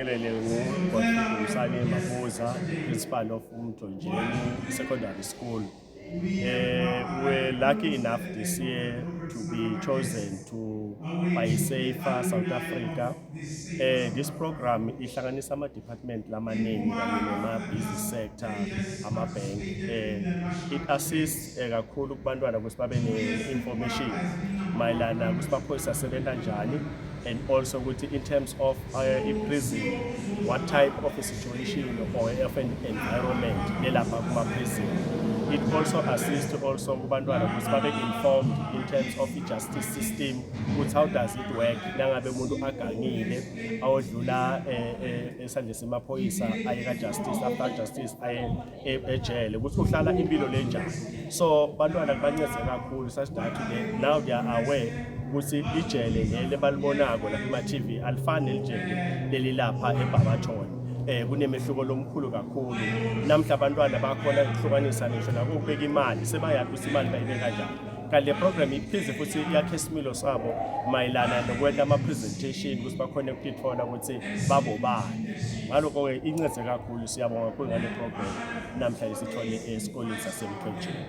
Ngibingelele, ngu-Godfrey Dumisani Mabuza, principal of Umthonjeni Secondary School. We're lucky enough this year to be chosen to by Safer South Africa. This program ihlanganisa ama department lamaningi kanye nema business sector, ama bank. It assists kakhulu kubantwana ukuthi babe ne information mayelana ukuthi baphoyisa asebenza njani and also ukuthi in terms of i-prison, what type of a situation or of an environment lelapha kuma-prison. It also assists also kubantwana ukuthi babe informed in terms of i-justice system, ukuthi how does it work nangabe umuntu agangile, awodlula esandleni semaphoyisa, aye ka-justice, after justice aye ejele, ukuthi uhlala impilo lenjani. So bantwana kubancede kakhulu such that now they are aware ukuthi ijele leli balibonako lapha ema-TV alifani nelijele leli lapha eBarberton. Kunemehluko lomkhulu kakhulu. Namhla abantwana bakhona ukuhlukanisa ngisho nakubeka imali, sebayazi ukuthi imali bayibeka kanjani. Kanti le program iphinde futhi yakhe isimilo sabo mayelana nokwenta ama-presentation, ukuthi bakhone ukutithola ukuthi babobani. Ngalokho-ke incede kakhulu. Siyabonga kakhulu ngale program namhlanje sithole esikoleni saseMthonjeni.